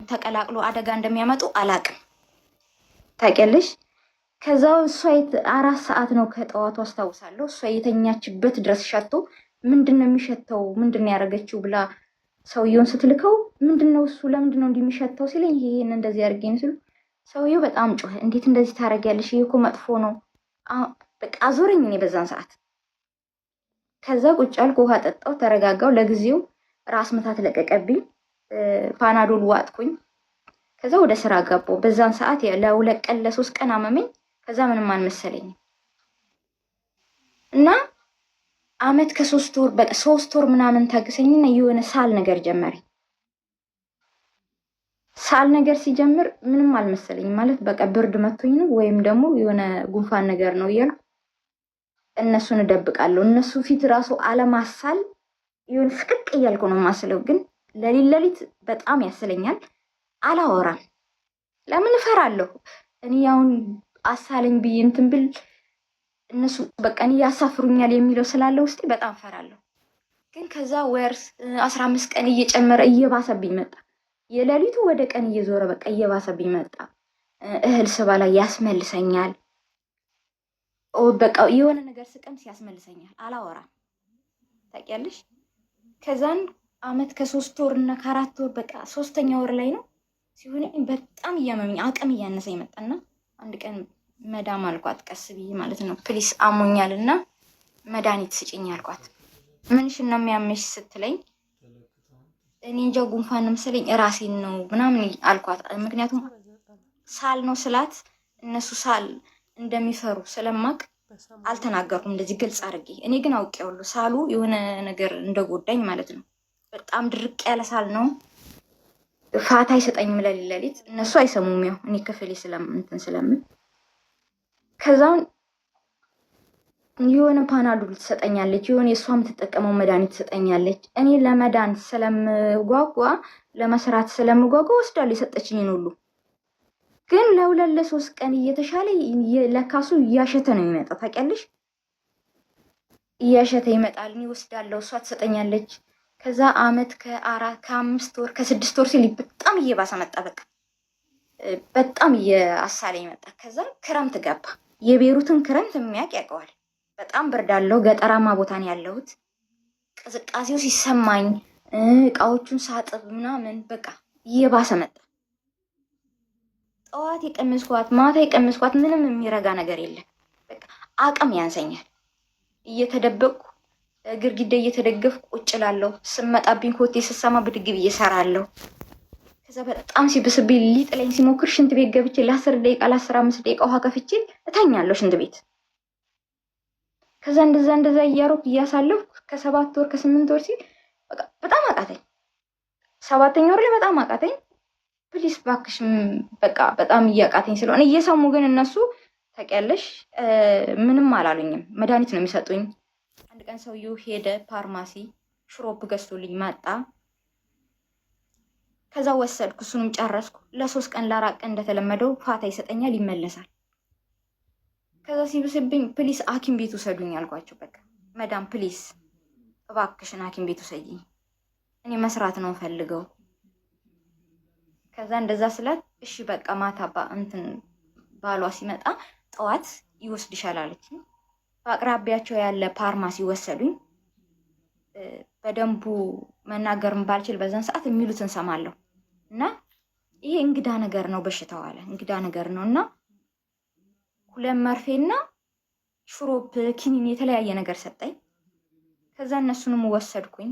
ተቀላቅሎ አደጋ እንደሚያመጡ አላቅም። ታውቂያለሽ። ከዛው እሷ 4 ሰዓት ነው ከጠዋቱ አስታውሳለሁ። እሷ የተኛችበት ድረስ ሸቶ፣ ምንድን ነው የሚሸተው? ምንድን ነው ያደረገችው ብላ ሰውየውን ስትልከው፣ ምንድን ነው እሱ፣ ለምንድን ነው እንዲህ የሚሸተው ሲለኝ፣ ይሄን እንደዚህ አድርጌ ነው ሲሉ ሰውየው በጣም ጮኸ። እንዴት እንደዚህ ታደርጊያለሽ? ይሄ እኮ መጥፎ ነው። በቃ አዞረኝ እኔ በዛን ሰዓት። ከዛ ቁጭ አልኩ፣ ውሃ ጠጣው፣ ተረጋጋው። ለጊዜው ራስ ምታት ለቀቀብኝ። ፓናዶል ዋጥኩኝ። ከዛ ወደ ስራ ገባሁ። በዛን ሰዓት ለ2 ቀን ለ3 ቀን አመመኝ። ከዛ ምንም አልመሰለኝም እና አመት ከ3 ወር፣ በቃ 3 ወር ምናምን ታግሰኝና የሆነ ሳል ነገር ጀመረኝ። ሳል ነገር ሲጀምር ምንም አልመሰለኝም። ማለት በቃ ብርድ መቶኝ ነው ወይም ደግሞ የሆነ ጉንፋን ነገር ነው እያልኩ እነሱን እደብቃለሁ። እነሱ ፊት ራሱ አለማሳል፣ የሆነ ስቅቅ እያልኩ ነው የማስለው። ግን ለሊት ለሊት በጣም ያስለኛል። አላወራም። ለምን እፈራለሁ። እኔ አሁን አሳለኝ ብዬ እንትን ብል እነሱ በቃ እኔ ያሳፍሩኛል የሚለው ስላለ ውስጤ በጣም እፈራለሁ። ግን ከዛ ወር 15 ቀን እየጨመረ እየባሰብኝ መጣ። የሌሊቱ ወደ ቀን እየዞረ በቃ እየባሰብኝ መጣ። እህል ስበላ ያስመልሰኛል። በቃ የሆነ ነገር ስቀምስ ያስመልሰኛል። አላወራም፣ ታውቂያለሽ። ከዛን አመት ከ3 ወር እና ከ4 ወር፣ በቃ ሶስተኛ ወር ላይ ነው ሲሆን በጣም እያመመኝ አቅም እያነሰኝ መጣና አንድ ቀን መዳም አልኳት፣ ቀስ ብዬ ማለት ነው፣ please አሞኛል እና መድኃኒት ስጭኝ አልኳት። ምንሽን ነው የሚያምሽ ስትለኝ እኔ እንጃ ጉንፋን ነው መሰለኝ ራሴን ነው ምናምን አልኳት። ምክንያቱም ሳል ነው ስላት እነሱ ሳል እንደሚፈሩ ስለማቅ አልተናገርኩም እንደዚህ ግልጽ አድርጌ። እኔ ግን አውቄዋለሁ ሳሉ የሆነ ነገር እንደጎዳኝ ማለት ነው። በጣም ድርቅ ያለ ሳል ነው። ፋታ አይሰጠኝም ለሊት ለሊት። እነሱ አይሰሙም። ያው እኔ ክፍሌ እንትን ስለምል ከዛም የሆነ ፓናዶል ትሰጠኛለች፣ የሆነ የእሷ የምትጠቀመው መድኃኒት ትሰጠኛለች። እኔ ለመዳን ስለምጓጓ፣ ለመስራት ስለምጓጓ ወስዳለሁ የሰጠችኝን ሁሉ። ግን ለሁለት ለ3 ቀን እየተሻለ ለካሱ እያሸተ ነው የሚመጣው። ታውቂያለሽ፣ እያሸተ ይመጣል። እኔ ወስዳለሁ፣ እሷ ትሰጠኛለች። ከዛ አመት ከ4 ከ5 ወር ከ6 ወር ሲል በጣም እየባሰ መጣ። በቃ በጣም እየአሳለኝ መጣ። ከዛ ክረምት ገባ። የቤሩትን ክረምት የሚያውቅ ያውቀዋል። በጣም ብርድ አለው። ገጠራማ ቦታ ነው ያለሁት። ቅዝቃዜው ሲሰማኝ እቃዎቹን ሳጥብ ምናምን በቃ እየባሰ መጣ። ጠዋት የቀመስኳት ማታ የቀመስኳት ምንም የሚረጋ ነገር የለም። በቃ አቅም ያንሰኛል። እየተደበቅኩ ግድግዳ እየተደገፍኩ ቁጭ እላለሁ። ስመጣብኝ ኮቴ ስሰማ ብድግ ብዬ እሰራለሁ። ከዛ በጣም ሲብስብኝ ሊጥለኝ ሲሞክር ሽንት ቤት ገብቼ ለ10 ደቂቃ ለ15 ደቂቃ ውሃ ከፍቼ እተኛለሁ ሽንት ቤት። ከዛ እንደዛ እንደዛ እያሮኩ እያሳለፍኩ ከ7 ወር ከ8 ወር ሲል በጣም አቃተኝ። ሰባተኛ ወር ላይ በጣም አቃተኝ። Please ባክሽ በቃ በጣም እያቃተኝ ስለሆነ እየሰሙ ግን እነሱ ታውቂያለሽ ምንም አላሉኝም። መድኃኒት ነው የሚሰጡኝ። አንድ ቀን ሰውየው ሄደ ፋርማሲ ሽሮፕ ገዝቶልኝ መጣ። ከዛ ወሰድኩ፣ እሱንም ጨረስኩ። ለ3 ቀን ለ4 ቀን እንደተለመደው ፋታ ይሰጠኛል፣ ይመለሳል። ከዛ ሲብስብኝ please ሐኪም ቤት ውሰዱኝ አልኳቸው። በቃ መዳም please እባክሽን ሐኪም ቤት ውሰጂኝ፣ እኔ መስራት ነው ፈልገው። ከዛ እንደዛ ስላት እሺ በቃ ማታ እንትን ባሏ ሲመጣ ጠዋት ይወስድሻል አለችኝ። በአቅራቢያቸው ያለ ፋርማሲ ወሰዱኝ። በደንቡ መናገርም ባልችል በዛን ሰዓት የሚሉትን ሰማለሁ እና ይሄ እንግዳ ነገር ነው በሽታው አለ፣ እንግዳ ነገር ነው እና ሁለት መርፌና ሽሮፕ ኪኒን የተለያየ ነገር ሰጠኝ። ከዛ እነሱንም ወሰድኩኝ።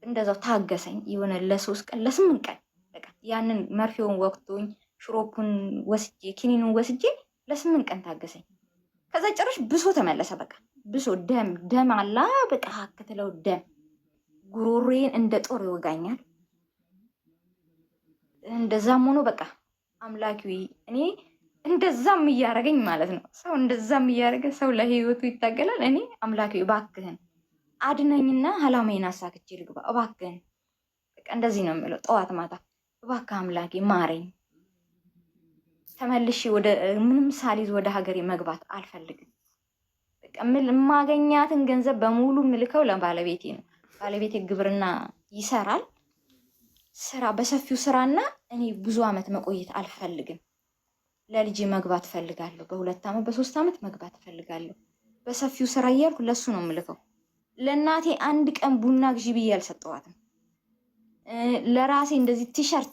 እንደዛው ታገሰኝ የሆነ ለ3 ቀን ለ8 ቀን፣ በቃ ያንን መርፌውን ወቅቶኝ ሽሮፑን ወስጄ ኪኒኑን ወስጄ ለ8 ቀን ታገሰኝ። ከዛ ጭራሽ ብሶ ተመለሰ። በቃ ብሶ ደም ደም አላ በቃ ሀክትለው ደም ጉሮሮዬን እንደ ጦር ይወጋኛል። እንደዛም ሆኖ በቃ አምላኪ እኔ እንደዛም እያደረገኝ ማለት ነው። ሰው እንደዛም እያደረገ ሰው ለህይወቱ ይታገላል። እኔ አምላኪ እባክህን አድነኝና አላማዬን አሳክቼ ልግባ እባክህን። በቃ እንደዚህ ነው የምለው ጠዋት ማታ፣ እባክህ አምላኬ ማረኝ። ተመልሼ ወደ ምንም ሳልይዝ ወደ ሀገሬ መግባት አልፈልግም። በቃ የማገኛትን ገንዘብ በሙሉ ምልከው ለባለቤቴ ነው። ባለቤቴ ግብርና ይሰራል። ስራ በሰፊው ስራና እኔ ብዙ አመት መቆየት አልፈልግም። ለልጄ መግባት ፈልጋለሁ። በ2 አመት በ3 አመት መግባት ፈልጋለሁ። በሰፊው ስራ እያልኩ ለሱ ነው የምልከው። ለእናቴ አንድ ቀን ቡና ግዢ ብዬ አልሰጠዋትም። ለራሴ እንደዚህ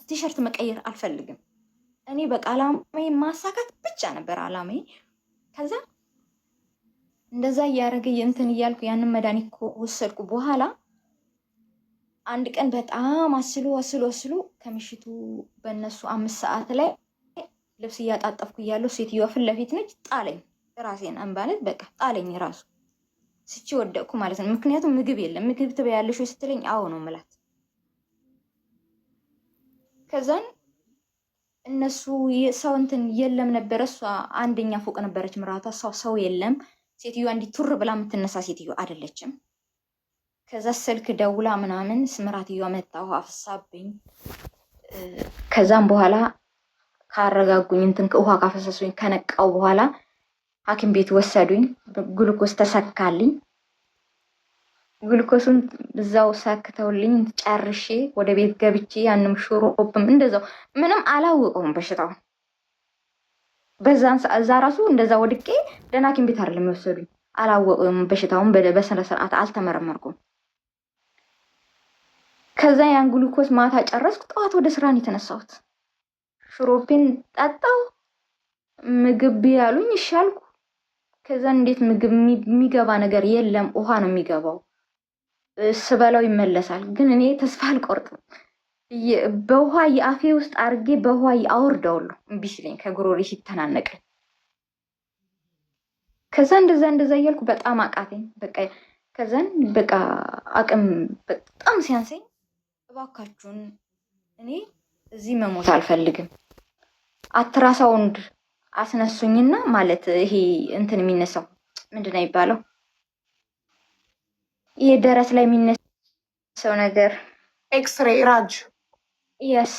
ቲሸርት መቀየር አልፈልግም። እኔ በቃ አላማዬ ማሳካት ብቻ ነበር አላማዬ። ከዛ እንደዛ እያደረገ እንትን እያልኩ ያንን መድኃኒት ከወሰድኩ በኋላ አንድ ቀን በጣም አስሎ አስሎ አስሎ ከምሽቱ በእነሱ 5 ሰዓት ላይ ልብስ እያጣጠፍኩ እያለሁ ሴትዮዋ ፊት ለፊት ነች፣ ጣለኝ። ራሴን አንባለት በቃ ጣለኝ። ራሱ ስቼ ወደቅኩ ማለት ነው። ምክንያቱም ምግብ የለም። ምግብ ትበያለሽ ወይ ስትለኝ አዎ ነው ምላት። ከዛን እነሱ ሰው እንትን የለም ነበረ። እሷ አንደኛ ፎቅ ነበረች ምራቷ። ሰው የለም። ሴትዮዋ እንዲህ ቱር ብላ የምትነሳ ሴትዮ አይደለችም። ከዛ ስልክ ደውላ ምናምን ስምራትዮዋ መጣ ውሃ አፍሳብኝ። ከዛም በኋላ ካረጋጉኝ እንትን ውሃ ካፈሰሱኝ ከነቃው በኋላ ሐኪም ቤት ወሰዱኝ። ግሉኮስ ተሰካልኝ። ግሉኮሱን እዛው ሰክተውልኝ ጨርሼ ወደ ቤት ገብቼ ያንም ሽሮፕም እንደዛው ምንም አላወቀውም በሽታው። በዛን እዛ ራሱ እንደዛ ወድቄ ደህና ሐኪም ቤት አይደለም የወሰዱኝ። አላወቀውም በሽታውን፣ በስነ ስርዓት አልተመረመርኩም። ከዛ ያን ግሉኮስ ማታ ጨረስኩ። ጠዋት ወደ ስራ ነው የተነሳሁት። ሽሮፔን ጠጣው፣ ምግብ ያሉኝ ይሻልኩ። ከዛ እንዴት ምግብ የሚገባ ነገር የለም፣ ውሃ ነው የሚገባው። ስበላው ይመለሳል። ግን እኔ ተስፋ አልቆርጥም። በውሃ የአፌ ውስጥ አርጌ በውሃ አወርደዋለሁ። እምቢ ሲለኝ ከጉሮሬ ሲተናነቀኝ፣ ከዛ እንደዛ እንደዛ እያልኩ በጣም አቃተኝ። በቃ ከዛን በቃ አቅም በጣም ሲያንሰኝ እባካችሁን እኔ እዚህ መሞት አልፈልግም፣ አትራሳውንድ አስነሱኝና ማለት ይሄ እንትን የሚነሳው ምንድን ነው የሚባለው? ይሄ ደረት ላይ የሚነሳው ነገር። ኤክስሬ፣ ራጅ። Yes፣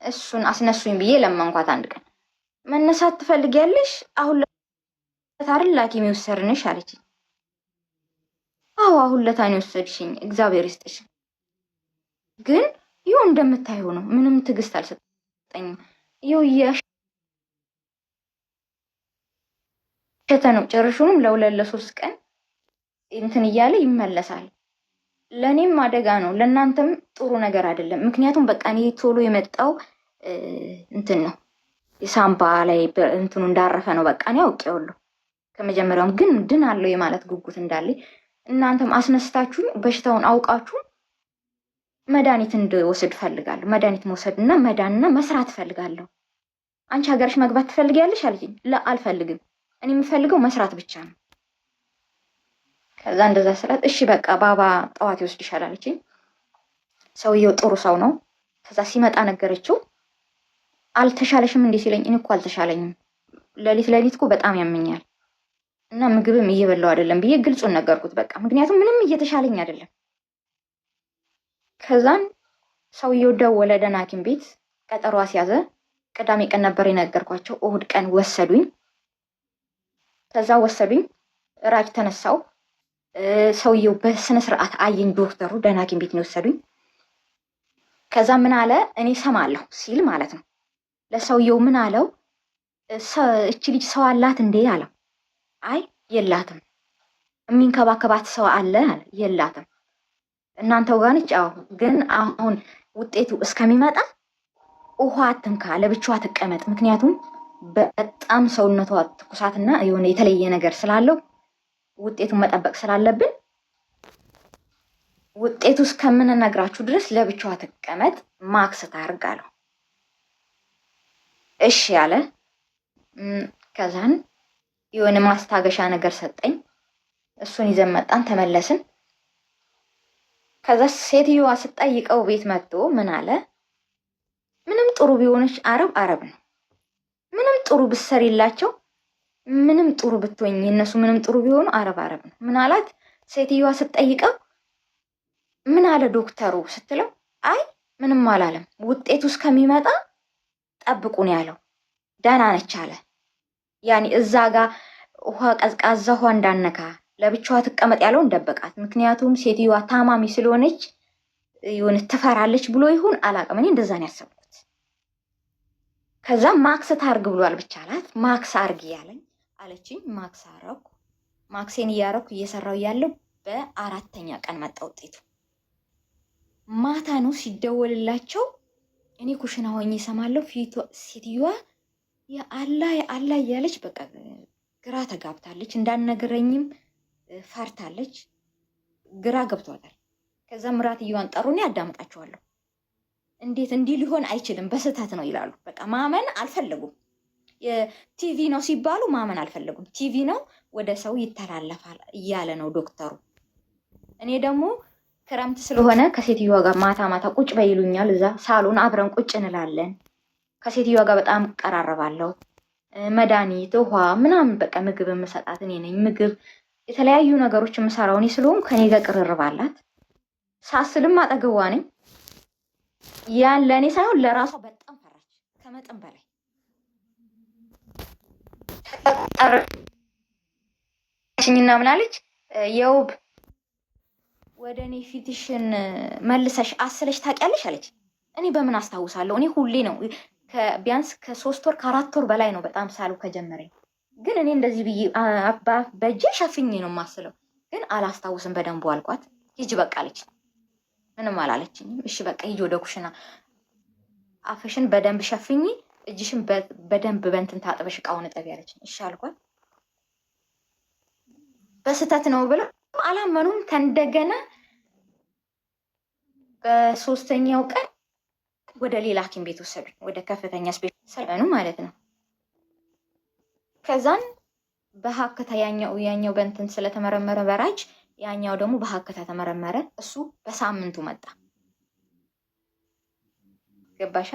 እሱን አስነሱኝ ብዬ ለመንኳት። አንድ ቀን መነሳት ትፈልጊያለሽ? አሁን ለታ አይደል ሐኪም የወሰድንሽ አለችኝ። አዎ አሁን ለታ ነው የወሰድሽኝ፣ እግዚአብሔር ይስጥሽ። ግን ይኸው እንደምታየው ነው። ምንም ትዕግስት አልሰጠኝም። ይኸው እያሸተ ነው። ጭርሹንም ለሁለት ለሶስት ቀን እንትን እያለ ይመለሳል። ለእኔም አደጋ ነው፣ ለእናንተም ጥሩ ነገር አይደለም። ምክንያቱም በቃ እኔ ቶሎ የመጣው እንትን ነው የሳምባ ላይ እንትኑ እንዳረፈ ነው። በቃ እኔ አውቄዋለሁ ከመጀመሪያውም፣ ግን ድን አለው የማለት ጉጉት እንዳለኝ እናንተም አስነስታችሁ በሽታውን አውቃችሁ መድኃኒት እንድወስድ ፈልጋለሁ። መድኃኒት መውሰድና መዳንና መስራት ፈልጋለሁ። አንቺ ሀገርሽ መግባት ትፈልጊያለሽ አለችኝ። አልፈልግም፣ እኔ የምፈልገው መስራት ብቻ ነው። ከዛ እንደዛ ስላት እሺ በቃ ባባ ጠዋት ይወስድሻል አለችኝ። ሰውየው ጥሩ ሰው ነው። ከዛ ሲመጣ ነገረችው። አልተሻለሽም እንዴ ሲለኝ እኔ እኮ አልተሻለኝም፣ ሌሊት ሌሊት እኮ በጣም ያመኛል እና ምግብም እየበላው አይደለም ብዬ ግልጹን ነገርኩት። በቃ ምክንያቱም ምንም እየተሻለኝ አይደለም። ከዛን ሰውየው ደወለ ደህና ሐኪም ቤት ቀጠሮ አስያዘ። ቅዳሜ ቀን ነበር የነገርኳቸው። እሁድ ቀን ወሰዱኝ። ከዛ ወሰዱኝ፣ ራጅ ተነሳው። ሰውየው በስነ ስርዓት አየኝ ዶክተሩ። ደህና ሐኪም ቤት ነው የወሰዱኝ። ከዛ ምን አለ፣ እኔ ሰማለሁ ሲል ማለት ነው። ለሰውየው ምን አለው፣ እቺ ልጅ ሰው አላት እንዴ አለው። አይ የላትም። የሚንከባከባት ሰው አለ አለ። የላትም። እናንተው ጋር ነች። አዎ፣ ግን አሁን ውጤቱ እስከሚመጣ ውሃ አትንካ፣ ለብቻዋ ትቀመጥ። ምክንያቱም በጣም ሰውነቷ ትኩሳትና የሆነ የተለየ ነገር ስላለው ውጤቱን መጠበቅ ስላለብን ውጤቱ እስከምንነግራችሁ ድረስ ለብቻዋ ትቀመጥ፣ ማክስ ታርግ አለው። እሺ አለ። ከዛን የሆነ ማስታገሻ ነገር ሰጠኝ። እሱን ይዘን መጣን፣ ተመለስን። ከዛ ሴትዮዋ ስጠይቀው ቤት መጥቶ ምን አለ፣ ምንም ጥሩ ቢሆንች አረብ አረብ ነው። ምንም ጥሩ ብትሰሪላቸው፣ ምንም ጥሩ ብትሆኝ፣ እነሱ ምንም ጥሩ ቢሆኑ አረብ አረብ ነው። ምን አላት ሴትዮዋ ስትጠይቀው፣ ምን አለ ዶክተሩ ስትለው፣ አይ ምንም አላለም፣ ውጤቱ እስከሚመጣ ጠብቁን ያለው፣ ደህና ነች አለ። ያኔ እዛ ጋር ውሃ ቀዝቃዛ ውሃ እንዳነካ ለብቻዋ ትቀመጥ ያለውን ደበቃት። ምክንያቱም ሴትዮዋ ታማሚ ስለሆነች የሆነ ትፈራለች ብሎ ይሁን አላውቅም። እኔ እንደዛ ነው ያሰብኩት። ከዛ ማክስ ታርግ ብሏል ብቻ አላት። ማክስ አርግ ያለኝ አለችኝ። ማክስ አረኩ። ማክሴን እያረኩ እየሰራው እያለው በአራተኛ ቀን መጣ ውጤቱ። ማታ ነው ሲደወልላቸው፣ እኔ ኩሽና ሆኜ እሰማለሁ። ፊቷ ሴትዮዋ የአላ የአላ እያለች በቃ ግራ ተጋብታለች። እንዳነግረኝም ፈርታለች። ግራ ገብቷታል። ከዛ ምራትየዋን ጠሩ። እኔ አዳምጣቸዋለሁ። እንዴት እንዲህ ሊሆን አይችልም፣ በስህተት ነው ይላሉ። በቃ ማመን አልፈለጉም። ቲቢ ነው ሲባሉ ማመን አልፈለጉም። ቲቢ ነው ወደ ሰው ይተላለፋል እያለ ነው ዶክተሩ። እኔ ደግሞ ክረምት ስለሆነ ከሴትዮዋ ጋር ማታ ማታ ቁጭ በይ ይሉኛል። እዛ ሳሎን አብረን ቁጭ እንላለን። ከሴትዮዋ ጋር በጣም እቀራረባለሁ። መድኃኒት፣ ውሃ ምናምን በቃ ምግብ የምሰጣት እኔ ነኝ። ምግብ የተለያዩ ነገሮች የምሰራው እኔ ስለሆንኩ ከኔ ጋር ቅርርብ አላት። ሳስልም አጠገቧ ነኝ። ያን ለእኔ ሳይሆን ለራሷ በጣም ፈራች ከመጠን በላይ። ጠራችኝና ምናለች የውብ ወደ እኔ ፊትሽን መልሰሽ አስለሽ ታውቂያለሽ አለች። እኔ በምን አስታውሳለሁ? እኔ ሁሌ ነው ቢያንስ ከ3 ወር ከ4 ወር በላይ ነው በጣም ሳሉ ከጀመረኝ። ግን እኔ እንደዚህ ብዬ በእጄ ሸፍኜ ነው የማስለው፣ ግን አላስታውስም በደንቡ አልኳት። ሂጂ በቃ አለች። ምንም አላለችኝም። እሺ በቃ ሂጂ ወደ ኩሽና፣ አፍሽን በደንብ ሸፍኚ፣ እጅሽን በደንብ በእንትን ታጥበሽ እቃውን እጠቢ አለችኝ። እሺ አልኳት። በስህተት ነው ብለው አላመኑም። ከእንደገና በሶስተኛው ቀን ወደ ሌላ ሐኪም ቤት ወሰዱኝ፣ ወደ ከፍተኛ special ማለት ነው። ከዛን በሀክታ ያኛው ያኛው በእንትን ስለተመረመረ በራጅ ያኛው ደግሞ በሀክታ ተመረመረ። እሱ በሳምንቱ መጣ። ገባሻ?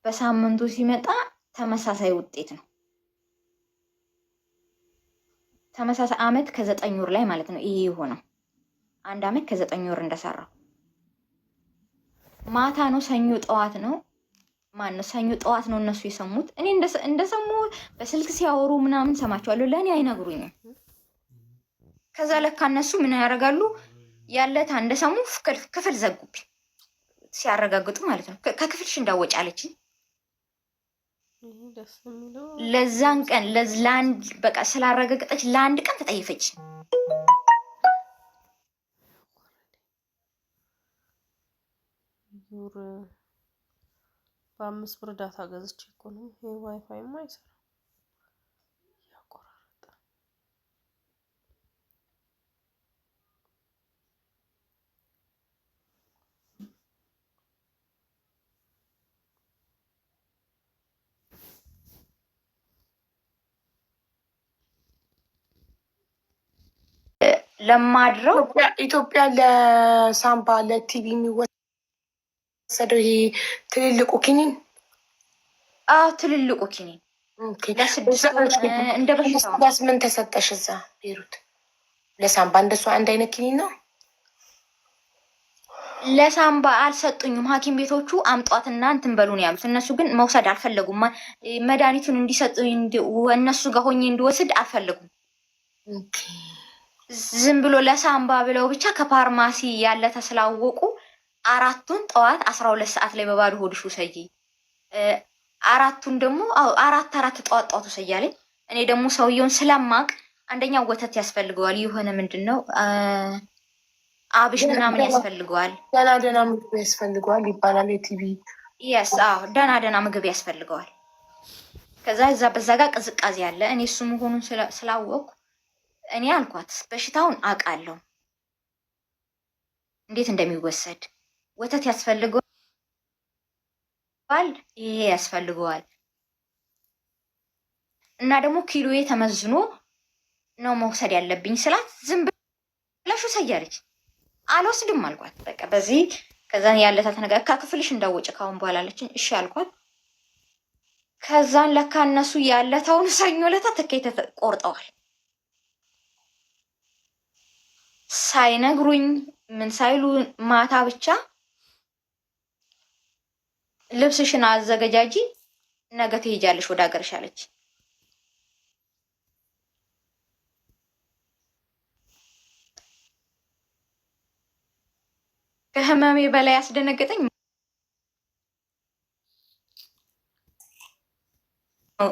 በሳምንቱ ሲመጣ ተመሳሳይ ውጤት ነው። ተመሳሳይ አመት ከ9 ወር ላይ ማለት ነው። ይሄ የሆነው 1 አመት ከ9 ወር እንደሰራው ማታ ነው። ሰኞ ጠዋት ነው። ማን ነው ሰኞ ጠዋት ነው እነሱ የሰሙት። እኔ እንደሰሙ በስልክ ሲያወሩ ምናምን ሰማቸዋለሁ። ለእኔ አይነግሩኝም። ከዛ ለካ እነሱ ምን ያደርጋሉ ያለታ እንደሰሙ ክፍል ዘጉብኝ፣ ሲያረጋግጡ ማለት ነው። ከክፍልሽ እንዳወጭ አለችኝ። ለዛን ቀን ለአንድ በቃ ስላረጋግጠች ለአንድ ቀን ተጠይፈች። ዩር በ5 ብር data ገዝቼ እኮ ነው። ይሄ ዋይፋይማ አይሰራም፣ ያቆራረጠ። ለማድረው ኢትዮጵያ ለሳምባ ለቲቢ የሚወሰደው ይሄ ትልልቁ ኪኒን። አዎ ትልልቁ ኪኒን ለ6 ወር እንደ በሽታው። ምን ተሰጠሽ እዛ ቤሩት? ለሳምባ እንደሱ አንድ አይነት ኪኒን ነው። ለሳምባ አልሰጡኝም። ሐኪም ቤቶቹ አምጧትና እንትን በሉ ነው ያሉት። እነሱ ግን መውሰድ አልፈለጉም። መድኃኒቱን እንዲሰጡ እነሱ ጋር ሆኜ እንዲወስድ አልፈለጉም። ዝም ብሎ ለሳምባ ብለው ብቻ ከፋርማሲ ያለ ተስላወቁ አራቱን ጠዋት 12 ሰዓት ላይ በባዶ ሆድሽ ውሰጂ፣ አራቱን ደግሞ አራት አራት ጠዋት ጠዋት ውሰጂ አለኝ። እኔ ደግሞ ሰውየውን ስለማቅ አንደኛ ወተት ያስፈልገዋል፣ የሆነ ምንድን ነው አብሽ ምናምን ያስፈልገዋል፣ ደህና ደህና ምግብ ያስፈልገዋል ይባላል። የቲቢ yes አዎ፣ ደህና ደህና ምግብ ያስፈልገዋል። ከዛ እዛ በዛ ጋር ቅዝቃዜ አለ። እኔ እሱ መሆኑን ስላወቅኩ እኔ አልኳት በሽታውን አውቃለሁ እንዴት እንደሚወሰድ ወተት ያስፈልገዋል፣ ይሄ ያስፈልገዋል እና ደግሞ ኪሎዬ ተመዝኖ ነው መውሰድ ያለብኝ ስላት ዝም ብለሽ ውሰጂ አለች። አልወስድም አልኳት። በቃ በዚህ ከዛን ያለታ ተነጋ ከክፍልሽ እንዳወጭ ካሁን በኋላ አለችኝ። እሺ አልኳት። ከዛን ለካ እነሱ ያለታውን ሰኞ ለታ ትኬት ቆርጠዋል። ሳይነግሩኝ ምን ሳይሉ ማታ ብቻ ልብስሽን አዘገጃጂ ነገ ትሄጃለሽ ወደ ሀገርሽ አለች። ከህመሜ በላይ ያስደነገጠኝ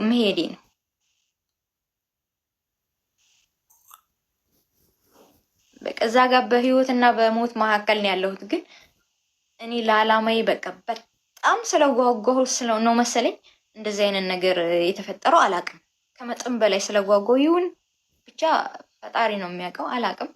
መሄዴ ነው። በቃ እዛ ጋር በህይወት እና በሞት መካከል ነው ያለሁት። ግን እኔ ለዓላማዬ በቃ በጣም ስለጓጓሁ ነው መሰለኝ እንደዚህ አይነት ነገር የተፈጠረው። አላቅም፣ ከመጠን በላይ ስለጓጓሁ ይሁን ብቻ ፈጣሪ ነው የሚያውቀው። አላቅም።